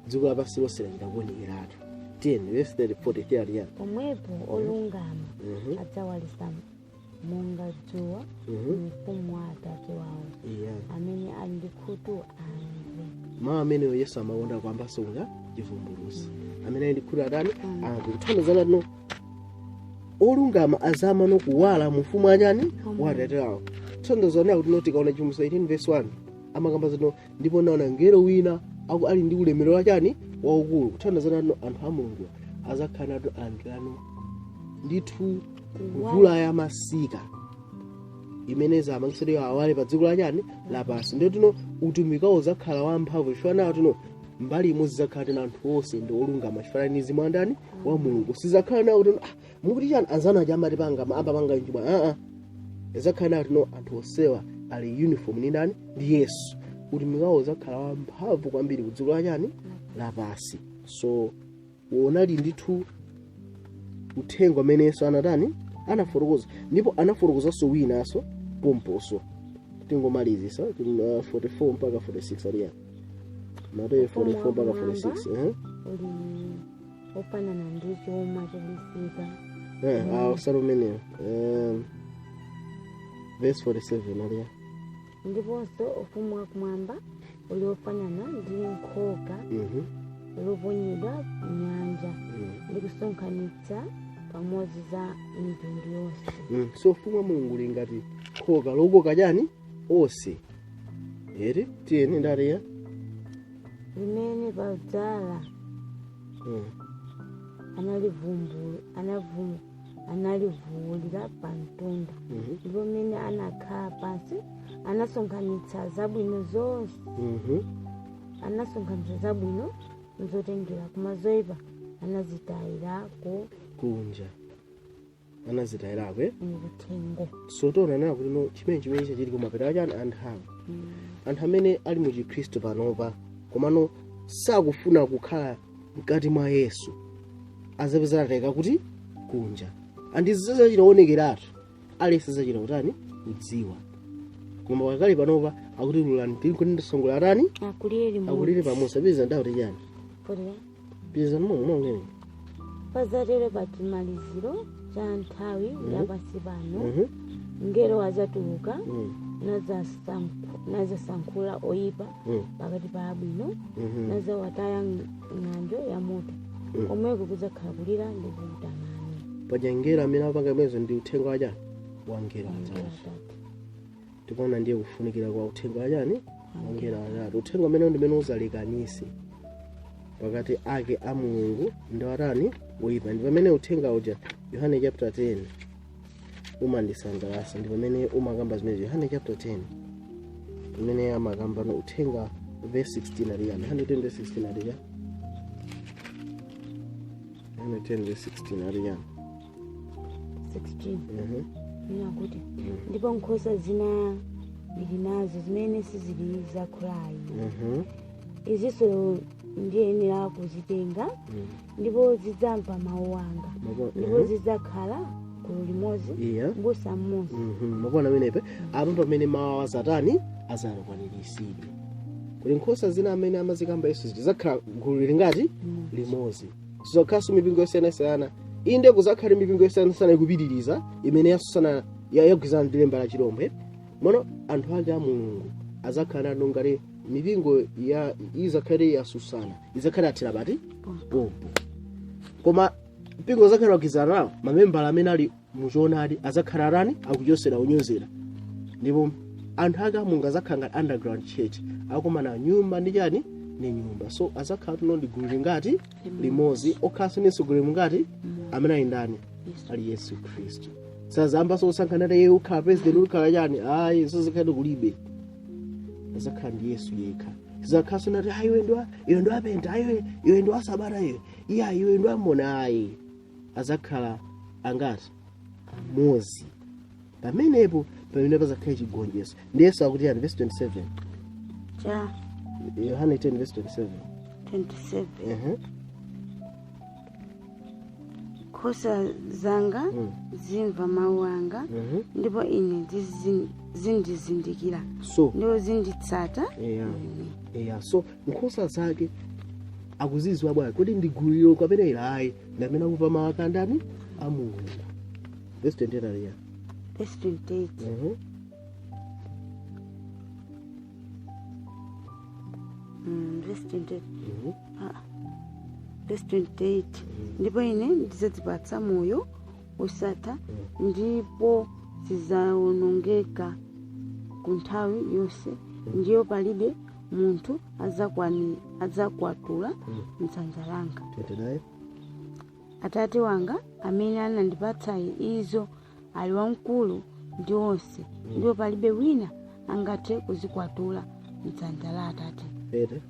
A: dziko lapansi lonse lachita kuonekeratu. 10 verse 30 43 atiya.
B: Pomwepo olungama adzawalisa monga dzuwa mu ufumu wa Atate wawo. Amene ali ndi khutu amve.
A: Mawu ameneyo Yesu amakonda kwambaso kunja chivumbulutso, amene ali ndi khutu atani? Amve. Kuthandizana tino olungama azamano kuwala mu ufumu achani? Wa Atate wawo. Thandizana kuti no tikaona chivumbulutso 18 verse 1 amakamba zino, ndipo naona ngelo wina aku ali ndi ulemerero wachani? Waukulu. Kuthandizana tino anthu a Mulungu azakhala nato alandirano ndithu mvula ya masika imene zamangisidwe awale pa dziko lachani? Lapansi. Ndiyo tino utumiki wawo uzakhala wamphamvu chifukwa nawo tino mbali imodzi zakhala tino anthu onse ndi olungama chifukwa ni mzimu wandani? Wa Mulungu. Sizakhala nawo tino, ah, mukuti chani, anzanu aja amatipanga ambapanga nchibwa. Aa, izakhala nawo tino anthu onsewa ali uniform ni ndani? Ndi Yesu. Utumiki wawo uzakhala wamphamvu kwambiri ku dziko lachani? Lapansi. So wonali ndithu uthenga amenenso anatani? Anafotokoza. Ndipo anafotokozanso winanso pomposo, tingomalizisa 44 mpaka 46 aliya, Mateyu 44 mpaka 46.
B: Uli ofanana ndi chuma chobisika.
A: Ah, usali umeneyo. Verse 47 aliya.
B: Ndiponso ufumu wakumwamba uli ofanana ndi nkhoka loponyedwa mnyanja ndi kusonkhanitsa pamodzi za mitundu yonse.
A: So ufumu wa Mulungu uli ngati khoka lokoka chani? Onse eri. Tiyeni, ndariya.
B: Limene padzala analivuwulira pa mtunda, ndipo mmene anakhala pansi anasonkhanitsa zabwino zonse, anasonkhanitsa zabwino nzotengera, koma zoyipa anazitayirako
A: kunja, anazitayirako, eh?
B: Mkuthengo.
A: So tiona nayo kuti no chimene chachili kumapeto achani? Anthawi anthu amene ali mu chikhristu panopa komano sakufuna kukhala mkati mwa Yesu azapeza atayika kuti? Kunja. Andizachita kuonekeratu, aliyense azachita kutani? Kudziwa. Koma pakali panopa akuti lulani tili atani?
B: Akulire.
A: Akulire pamodzi. Apiriza ndawo tichani? Piriza momwe.
B: Pazatero pa chimaliziro cha nthawi yapansi pano mngelo adzatuluka nazasankhula oyipa pakati pa abwino, nazawataya ng'anjo ya moto, komweko kudzakhala kulira ndi kukuta mano.
A: Paja ngelo amene apanga imenezo ndi uthenga wachani? Wa ngelo atatu. Tikuona ndiye kufunikira kwa uthenga wachani? Wa ngelo atatu. Uthenga umene ndi umene uzalekanise pakati ake a Mulungu ndi atani? Woyipa. Ndi pamene uthenga uja, Yohane chapter 10, umandisangalatsa, ndi pamene umakamba zimene. Yohane chapter 10 pamene amakamba no uthenga, verse 16 aliya. Yohane 10 verse 16 aliya. Yohane 10 verse 16 aliya.
B: 16. Nina kuti, ndipo nkhosa zina ndili nazo zimene sizili zakhulayi, izinso ndiyenera kuzitenga, ndipo zidzamva mawu anga, ndipo zidzakhala gulu limodzi, m'busa mmodzi.
A: Mwakuona amenepe apa pamene mawu azatani? Azalakwaniritsidwe. Kuli nkhosa zina amene amazikamba Yesu zizakhala gulu lingati? Limodzi. Zizakhalanso mipingo yosiyanasiyana. Inde, kuzakhala mipingo yosiyanasiyana ikupitiriza imene yasusana, yagwizana ndi lemba la chirombo. Mono anthu ake a Mulungu azakhala nanu ngati mipingo ya izakhale yasusana, izakhale athira pati pompo, koma mpingo uzakhala wagwizana nawo. Mamembala amene ali muchoonadi azakhala atani? Akuchosera, unyozera. Ndipo anthu ake a Mulungu azakhala ngati underground church, akumana nyumba ndi chani? Ndi nyumba. So azakhala tuno ndi gulu lingati? Limodzi. Okhalanso ndi mtsogoleri mungati? Amene ali ndani? Ali Yesu Khristu. Sazamba sosankhana iye ukhala president, ukhala chani, ayi, zozikhale kulibe. Azakhala ndi Yesu yekha. Zizakhalanso nati, ayi, iwe ndiwa, iwe ndiwapenta, ayi, iwe ndiwasabata, iwe iya, iwe ndiwamona, ayi. Azakhala angati? Amodzi. Pamenepo pamene pazakhale chigonjetso. Ndi Yesu akuti yani? Verse 27.
B: Cha?
A: Yohane 10 verse 27.
B: 27.
A: Ehe.
B: Nkhosa zanga zimva mawu anga, ndipo ine zindizindikira,
A: so
B: ndipo zinditsata ine.
A: Eya, so nkhosa zake akuziziwa bwana. Kodi ndi gulilo kapena ilayi? Ndi amene akumva mawu ake andani? A Mulungu. Verse 28 aliya.
B: Verse 28. Verse 28. Verse 28: Ndipo ine ndidzazipatsa moyo wosatha, ndipo zidzawonongeka ku nthawi yonse, ndiyo palibe munthu adzakwatula mdzanja langa.
A: 29.
B: Atate wanga amene anandipatsa izo ali wamkulu ndi onse, ndipo palibe wina angathe kuzikwatula mdzanja la Atate.
A: 30.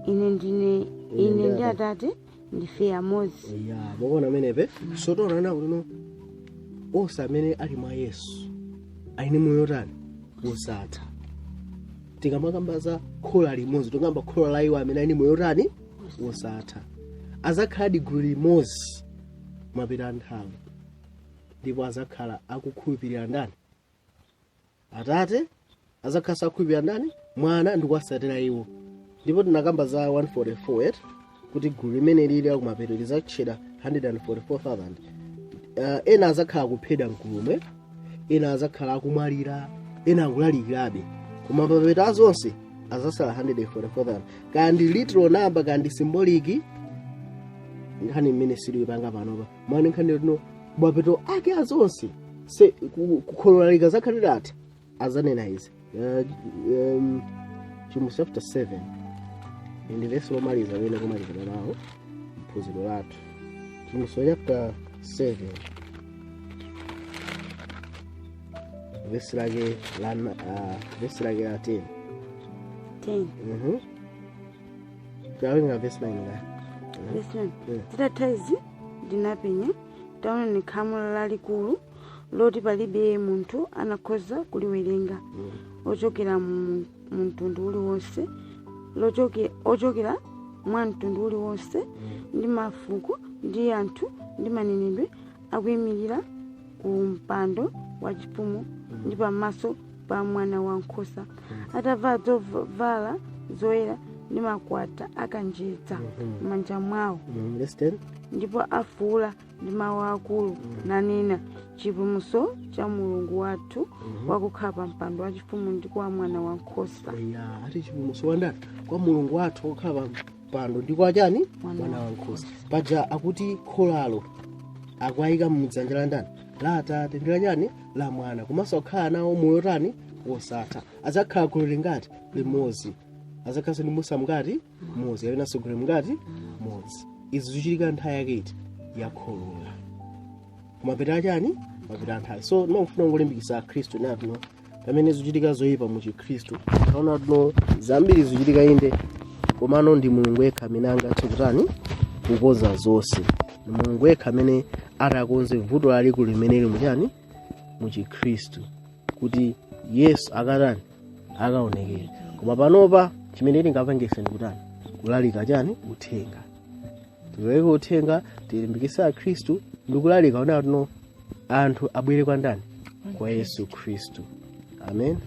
B: Ine ndine ine ndi
A: ndi
B: Atate ndife amodzi.
A: Ya, mukuona amenepe? So taona kuti no, onse amene ali mwa Yesu ali ndi moyo tani? Wosatha. Tikamakamba za khola limodzi, tikamba khola la iwo amene ali ndi moyo tani? Wosatha. Azakhala gulu limodzi mapita nthawi, ndipo azakhala akukhulupirira ndani? Atate. Azakhala sakhulupirira ndani? Mwana, ndikuwasatira iwo. Ndipo tinakamba za 144 et kuti gulu limene lili akumapeto lizatchedwa 144,000. Ena azakhala akuphedwa mgulumwe, ena azakhala akumwalira, ena akulalikirabe, koma mapeto azonse azasala 144,000. Kaya ndi literal number, kaya ndi symbolic, nkhani imene silipanga panopa. Mwana, nkhani tino mapeto ake azonse se kukhololika zakhalira atha azanena izi. Chivumbulutso chapter 7 ndi vesi lomaliza limene kumalizana nawo phunziro lathu. Chivumbulutso chapter 7, vesi lake la 10.
B: 10.
A: Tawerenga vesi 9 nga.
B: Verse 9.
A: Yeah.
B: Zitatha izi ndinapenya, taona ni khamu lalikulu loti palibe munthu anakhoza kuliwerenga, ochokera mu mtundu uliwonse, ochokera mwa mtundu uliwonse ndi mafuko ndi anthu ndi manenedwe, akuyimirira ku mpando wachifumu ndi pamaso pa Mwana wankhosa, atavala zovala zoyera ndi makwata akanjedza m'manja mwawo.
A: Verse 10.
B: Ndipo afuula ndi mawu akulu nanena, "Chipulumutso cha Mulungu wathu wakukhala pa mpando wachifumu ndi kwa Mwana wankhosa."
A: Ya, ati chipulumutso wandani? Kwa Mulungu wathu okhala pa mpando ndi kwa chani?
B: Mwana.
A: Mwana wankhosa. Paja akuti kholalo akuayika mdzanja la ndani? La Atate ndi la chani? La Mwana. Komanso akhala nawo moyo tani? Wosatha. Adzakhala gulu lingati? Limodzi. Adzakhalanso ndi musa mngati? Mmodzi, kapenanso gulu mngati? Mmodzi. Izi zichitika nthawi yake iti? Yakholola, kumapita achani? Mapita nthawi. So ndimafuna ngolimbikitsa Akhristu natino pamene zikuchitika zoyipa mu Chikhristu. Taona tino zambiri zikuchitika, inde, komano ndi Mulungu yekha amene angathe kutani? Kukonza zonse. Ndi Mulungu yekha amene atakonze vuto lalikulu limene lili muchani? Mu Chikhristu, kuti Yesu akatani? Akaonekere. Koma panopa chimene tingapangise ndi kutani? Kulalika chani? Uthenga. Tilalike uthenga, tilimbikitse Akhristu ndi kulalika ona tino anthu abwere kwa ndani? Kwa Yesu Khristu. Amen.